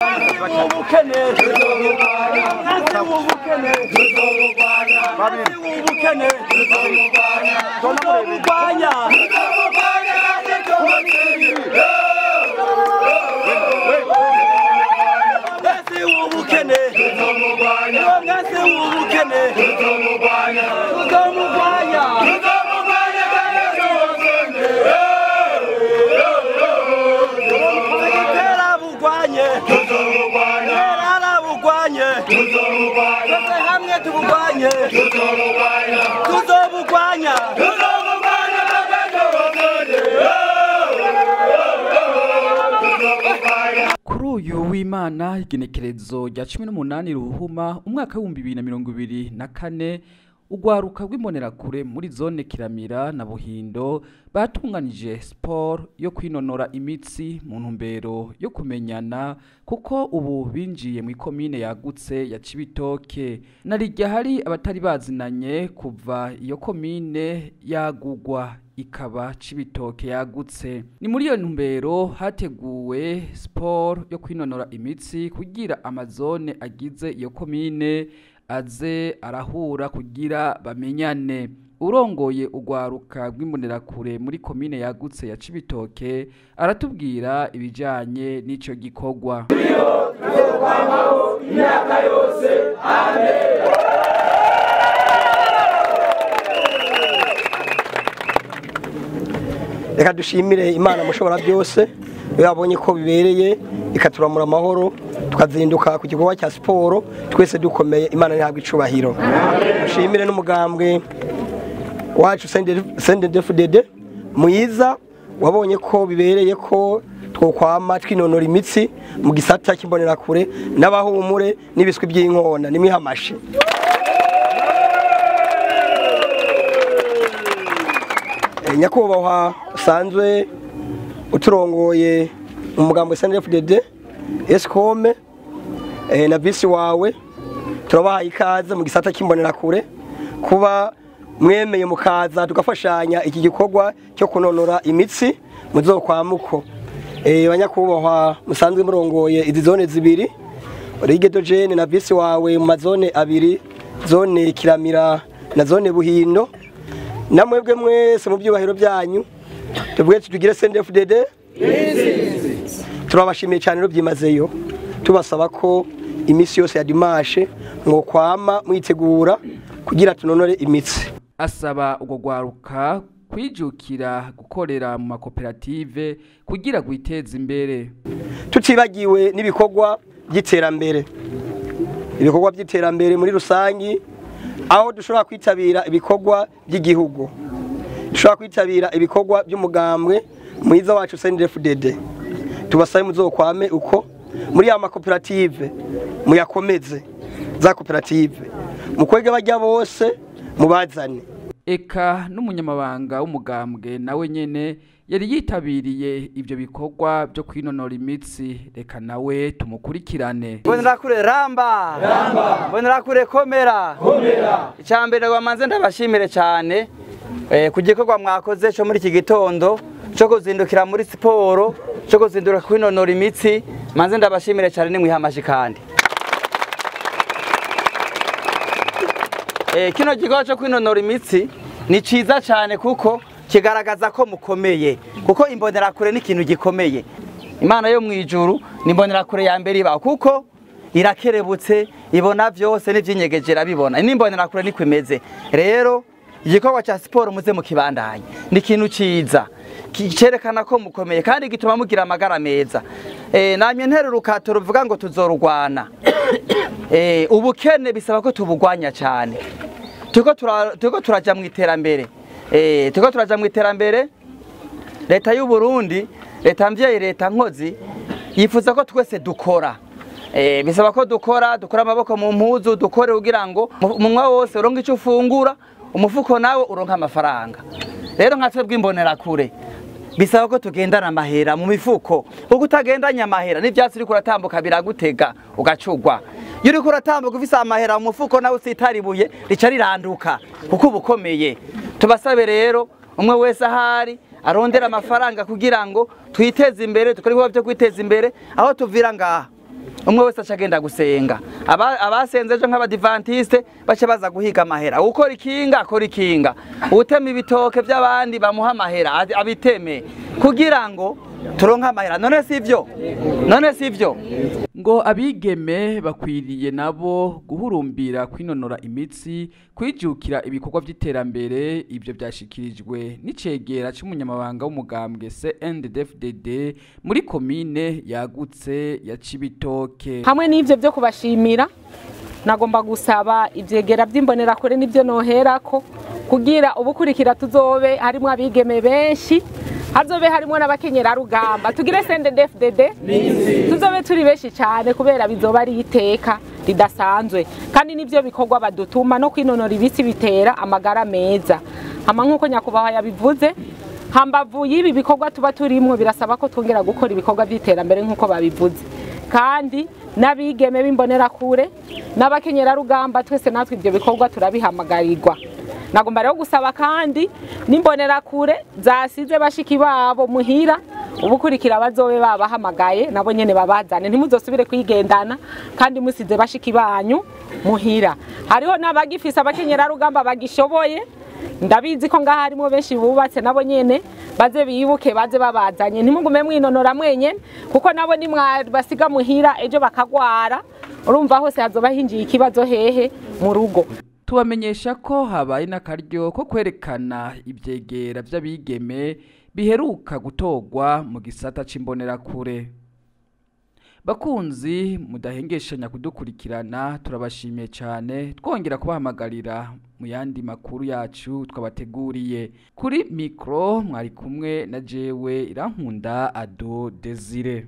Ubukene, umwansi w'ubukene, umwansi w'ubukene, tuzobugwanya. Umwansi w'ubukene, umwansi w'ubukene, tuzomugwanya. Bugwanye, bugwanye, twese hamwe tubugwanye, tuzobugwanya. Kuri uyu w'Imana, igenekerezo rya 18 Ruhuma umwaka w'2024, urwaruka rw'imbonerakure muri zone Kiramira na Buhindo batunganije siporo yo kwinonora imitsi mu ntumbero yo kumenyana, kuko ubu binjiye mu ikomine yagutse ya Cibitoke, narirya hari abatari bazinanye kuva iyo komine yagugwa ikaba Cibitoke yagutse. Ni muri iyo ntumbero hateguwe siporo yo kwinonora imitsi kugira amazone agize iyo komine aze arahura kugira bamenyane. Urongoye urwaruka rw'imbonerakure muri komine yagutse ya Cibitoke aratubwira ibijanye n'ico gikorwa. Reka dushimire Imana mushobora byose, iyo yabonye ko bibereye ikaturamura amahoro, tukazinduka ku gikorwa cya siporo twese dukomeye. Imana ntabwo icubahiro. Dushimire n'umugambwe wacu CNDD-FDD mwiza wabonye ko bibereye ko twokwama twinonora imitsi mu gisata cy'imbonerakure n'abahumure n'ibiswi by'inkona nimwihamashe. Nyakubahwa usanzwe uturongoye umugambo CNDD-FDD Escome na visi wawe, turabahaye ikaze mu gisata cy'imbonerakure kuba mwemeye mukaza tugafashanya iki gikorwa cyo kunonora imitsi muzokwamuko. Banyakubahwa musanzwe murongoye izi zone zibiri, Orige Dojene na visi wawe mu mazone abiri, zone Kiramira na zone Buhindo, namwebwe mwese mu byubahiro byanyu tuvuge tugire CNDD-FDD. Turabashimiye cyane rero byimazeyo, tubasaba ko iminsi yose ya dimanche mwokwama mwitegura kugira tunonore imitsi. Asaba urwo rwaruka kwijukira gukorera mu makoperative kugira gwiteze imbere, tutibagiwe n'ibikorwa by'iterambere, ibikorwa by'iterambere muri rusangi, aho dushobora kwitabira ibikorwa by'igihugu, dushobora kwitabira ibikorwa by'umugambwe mwiza wacu CNDD-FDD. Tubasabe muzokwame uko muri ya makoperative muyakomeze, za koperative mukwege bajya bose mubazane. Eka n'umunyamabanga w'umugambwe nawe nyene yari yitabiriye ivyo bikorwa byo kwinonora imitsi, reka nawe tumukurikirane. Mbonerakure ramba, mbonerakure komera. Icambere rwamanze ndabashimire cyane ku gikorwa mwakoze cyo muri iki gitondo cyo kuzindukira muri siporo, cyo kuzindura kwinonora imitsi. Manze ndabashimire cyane, nimwihamashi kandi. Kino gikorwa cyo kwinonora imitsi ni ciza cyane kuko kigaragaza ko mukomeye, kuko imbonerakure ni ikintu gikomeye. Imana yo mwijuru ni imbonerakure ya mbere ibaho, kuko irakerebutse, ibona byose n'ivyinyegeje irabibona. Ni imbonerakure niko imeze. Rero igikorwa cya siporo muze mukibandanye, ni ikintu ciza cerekana ko mukomeye kandi gituma mugira amagara meza. Namye ntera urukato ruvuga ngo tuzorugwana. Ubukene bisaba ko tubugwanya cyane. Turiko turaja mu iterambere. Turiko turaja mu iterambere. Leta y'u Burundi, leta mvyeyi, leta nkozi yifuza ko twese dukora. Bisaba ko dukora, dukora amaboko mu mpuzu, dukore kugira ngo umunwa wose uronke ico ufungura, umufuko nawe uronke amafaranga. Rero nka twebwe imbonerakure bisaba ko tugendana amahera mu mifuko, kuko utagendanye amahera n'ivyatsi uriko uratambuka biragutega ugacugwa. Iyo uriko uratambuka ufise amahera mu mufuko nawe usitaribuye rica riranduka kuko uba ukomeye. Tubasabe rero umwe wese ahari arondera amafaranga kugira ngo twiteze imbere, dukore ibikorwa byo kwiteza imbere aho tuvira ngaha. Umwe wese acagenda gusenga. Abasenze ejo nk'abadivantiste bace baza guhiga amahera. Ukora ikinga akora ikinga, utema ibitoke by'abandi bamuha amahera abiteme kugira ngo turonke amahera. None sivyo? None sivyo? Ngo abigeme bakwiriye nabo guhurumbira kwinonora imitsi, kwijukira ibikorwa by'iterambere. Ibyo byashikirijwe n'icegera c'umunyamabanga w'umugambwe CNDD-FDD muri komine yagutse ya Cibitoke. Hamwe n'ivyo byo kubashimira, nagomba gusaba ivyegera by'imbonerakure n'ibyo noherako kugira ubukurikira tuzobe harimo abigeme benshi, hazobe harimo n'abakenyerarugamba, tugire CNDD-FDD tuzobe turi benshi cyane, kubera bizoba ari iteka ridasanzwe. Kandi nivyo bikorwa badutuma no kwinonora ibisi bitera amagara meza. Hama nkuko nyakubahwa yabivuze, hambavu y'ibi bikorwa tuba turimwo birasaba ko twongera gukora ibikorwa by'iterambere nkuko babivuze. Kandi n'abigeme b'imbonerakure n'abakenyerarugamba twese natwe ibyo bikorwa turabihamagarirwa. Nagomba rero gusaba kandi n'imbonerakure zasize bashiki babo muhira, ubukurikira bazobe babahamagaye nabo nyene babazane, ntimuzosubire kwigendana kandi musize bashiki banyu muhira. Hariho n'abagifise abakenyerarugamba bagishoboye, ndabizi ko ngaha harimo benshi bubatse, nabo nyene baze bibuke baze babazanye, ntimugume mwinonora mwenyene, kuko nabo nimwabasiga muhira ejo bakagwara, urumva hose hazoba hinjiye ikibazo hehe mu rugo. Tubamenyesha ko habaye n'akaryo ko kwerekana ivyegera vy'abigeme biheruka gutorwa mu gisata c'imbonerakure. Bakunzi mudahengeshanya kudukurikirana, turabashimiye cyane, twongera kubahamagarira mu yandi makuru yacu twabateguriye. Kuri mikro mwari kumwe na jewe Irankunda Ado Desire.